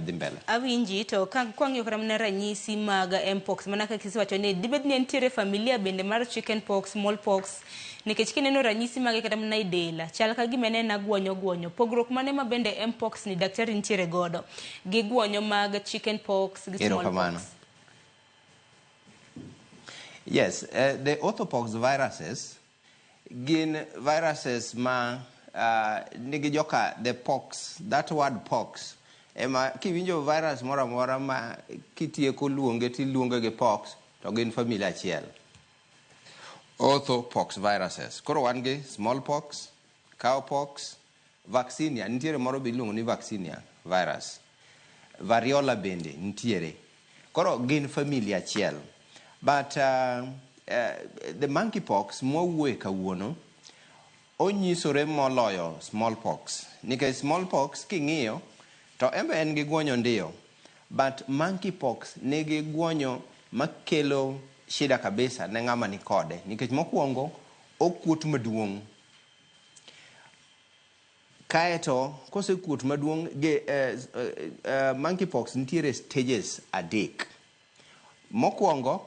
Dhi mbele. Awinji to ka kwang'iyo kata mana ranyisi mag mpox mana kaka isewacho ni dibed ni entiere familia bende mar chicken pox, small pox nikech kineno ranyisi mage kata mana e del chal ka gima en ena gwonyo gwonyo. Pogruok mane ma bende mpox ni daktari nitiere godo gi gwonyo mag chicken pox gi small Erokamano. pox? Yes, the orthopox viruses gin viruses ma nigi joka the pox, that word pox ema kiwinjo virus moro amora ma kitieko luonge tiluonge gi pox to gin familia achiel. Orthopox viruses. Koro wan gi smallpox, cowpox, vaccinia, nitiere moro be iluongo ni vaccinia virus. Variola bende nitiere. Koro gin familia achiel. But the monkeypox mwawuoye kawuono onyisore moloyo smallpox. Nikech smallpox king'iyo to en be en gi gwonyo ndiyo. But monkeypox nigi gwonyo makelo shida kabisa ne ng'ama ni kode. Nikech mokwongo okuot maduong'. Kaeto kosekuot maduong' gi monkeypox nitiere stages adek. Mokwongo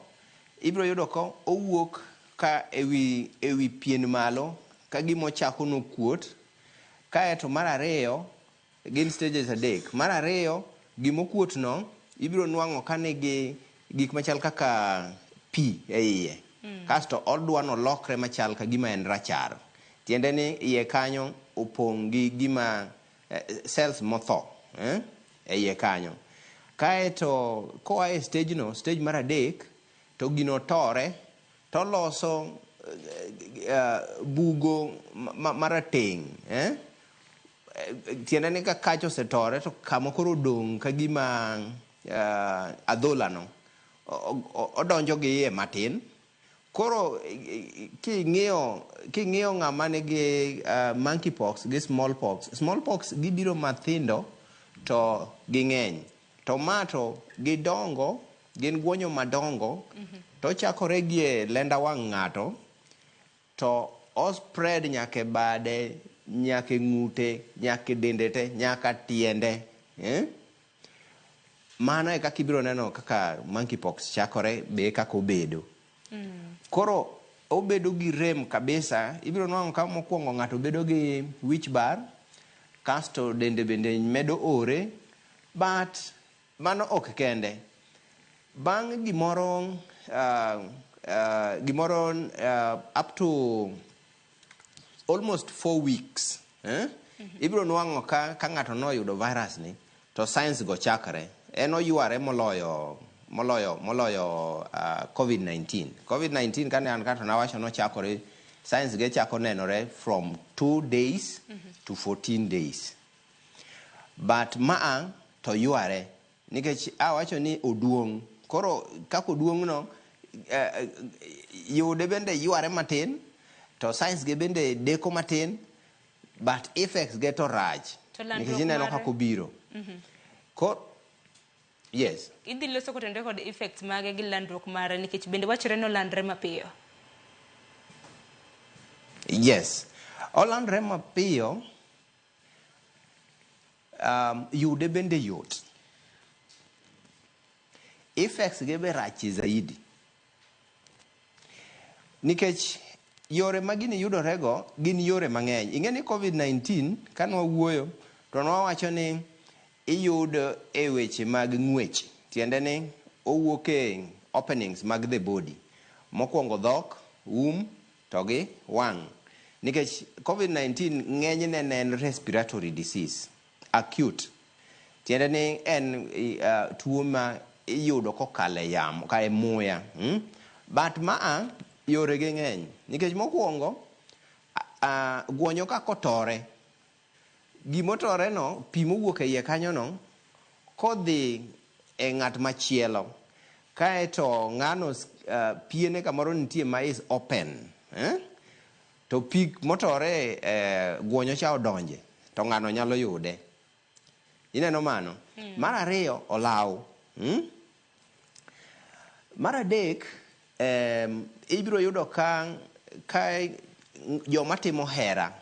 ibiro yudo ka owuok ka ewi pien malo ka gima ochako nokuot. Kaeto mar ariyo gin stages adek. Mar ariyo gimokuot no ibiro nwang'o ka nigi gik machal kaka pi e iye. Kasto odwa nolokre machal ka gima en rachar. Tiende ni iye kanyo opong' gi gima cells motho e iye kanyo. Kaeto koa e stage no, stage mar adek, to gino tore toloso bugo marateng'. Tiende ni ka kacha osetore to kama koro odong' ka gima adhola no odonjo gi iye matin. Koro king'iyo ng'ama nigi monkeypox gi smallpox, smallpox gibiro mathindo to ging'eny. To ma to gidongo, gin gwonyo madongo, to chakore gi e lenda wang' ng'ato, to o spread nyaka e bade, nyaka e ng'ute, nyaka e dende te, nyaka tiende. Mano e kaka ibiro neno kaka monkeypox chakore be kaka obedo. Koro obedo gi rem kabisa, ibiro nwang'o ka mokwongo ng'ato bedo gi wich bar, kasto dende bende medo ore, but mano ok kende. Bang' gimoro gimoro up to almost 4 weeks, ibiro nwang'o ka ng'ato noyudo virus ni, to signs go chakre. En oyware moloyo COVID-19. COVID-19 kane an ka to nawacho nochakore, signs ge chako nenore from 2 days to 14 days. But maa to yware nikech awacho ni oduong'. Koro kaka oduong' no, yude bende yware matin, to signs ge bende deko matin, but effects ge to rach. To landruok Nikech ineno mare? kaka obiro. Yes. Idhi loso kotenore kod effects mage gi landruok mare nikech bende wachore ni olandre mapiyo. Yes. Olandre mapiyo, yude bende yot. Effects ge be rach zaidi. Nikech yore ma gini yudorego gin yore mang'eny. Ing'e ni COVID-19 ka nwawuoyo to nwawacho ni iyudo e weche mag ng'wech. Tiende ni owuok e openings mag the body. Mokwongo dhok, um, to gi wang'. Nikech COVID-19 ng'enyne ne en respiratory disease, acute. Tiende ni en tuo ma iyudo kokalo e yamo, ka e muya. But maa yore ge ng'eny. Nikech mokwongo, gwonyo kaka otore, gimotore no, pi mowuok e iye kanyo no, kodhi e ng'at machielo, kaeto ng'ano piene kamoro nitie ma is open, To pi motore gwonyo cha odonje, to ng'ano nyalo yude. Ineno mano? Mar ariyo, olaw. Mar adek, ibiro yudo ka joma timo hera,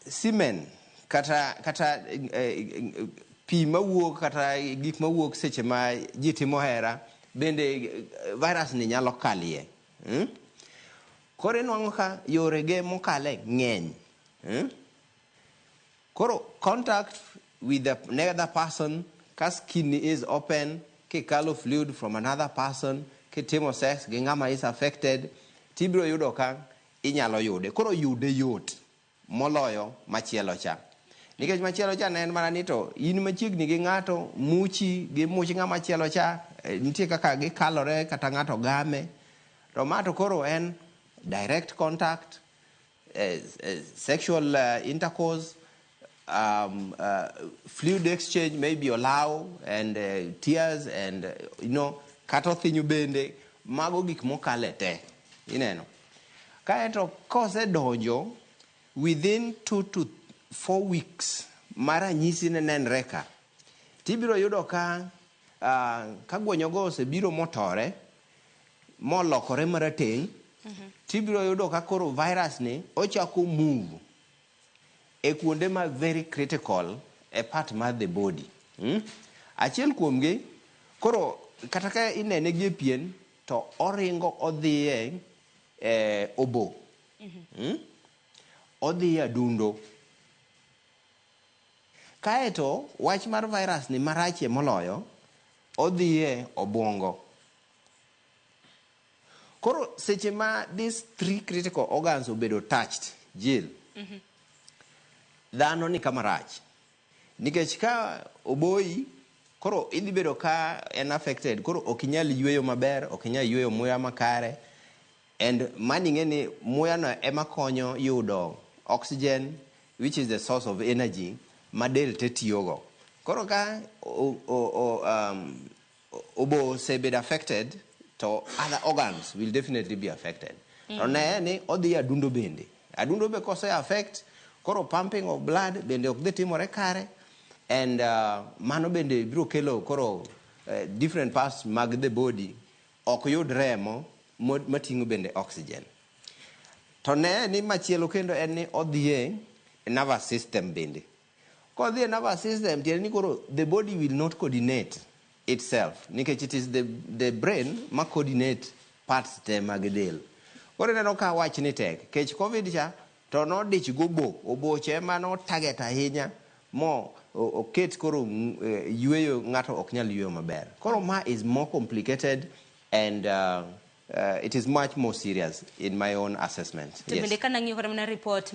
semen Kata pi mawuok kata gik mawuok seche ma ji timo hera bende virus ni nyalo kalie. Koro inwang'o ka yorege mokale ng'eny. Koro contact with the another person ka skin is open, kikalo fluid from another person, kitimo sex gi ng'ama is affected, tibiro yudo ka inyalo yude. Koro yude yot moloyo machielo cha. Nikech machielo cha ne en mana ni to in machiegni gi ng'ato, muchi gi much ng'ama chielo cha, nitie kaka gikalore kata ng'ato game. To ma to koro en direct contact, sexual intercourse, fluid exchange, maybe olaw and tears and kata othinyo bende, mago gik mokale te ineno. Kaeto kosedonjo within 2 to 4 weeks ma ranyisi ne nenre ka, tibiro yudo ka gwonyogo osebiro motore molokore marateng', tibiro yudo ka koro virus ni ochako move e kuonde ma very critical e part mar the body. Achiel kuomgi koro kata ka inene gi e pien to oringo odhiye e obo. Odhi e adundo. Kaeto wach mar virus ni marachie moloyo, odhi e obwongo. Koro seche ma these three critical organs obedo touched, Jill, dhano ni kama rach. Nikech ka oboyi, koro idhi bedo ka en affected, koro ok inyal yweyo maber, ok inyal yweyo muya makare. And mani ing'e ni muya no ema konyo yudo oxygen, which is the source of energy ma del te tiyogo. Koro ka obo osebedo affected, to other organs will definitely be affected. To ne ni odhi adundo bende. Adundo be kose affect, koro pumping of blood bende ok dhi timore kare. And mano bende biro kelo koro different parts mag the body ok yud remo mating'o bende oxygen. To ne ni machielo kendo en ni odhi e nervous system bende. Kodhi e nervous system, tiende ni koro the body will not coordinate itself nikech it is the brain ma coordinate parts te mag del. Koro ineno ka wach ni tek. Kech COVID cha to nodich gobo, oboche ema no target ahinya mo oket koro yweyo ng'ato ok nyal yweyo maber. Koro ma is more complicated and it is much more serious in my own assessment. To bende kanang'iyo kata mana report.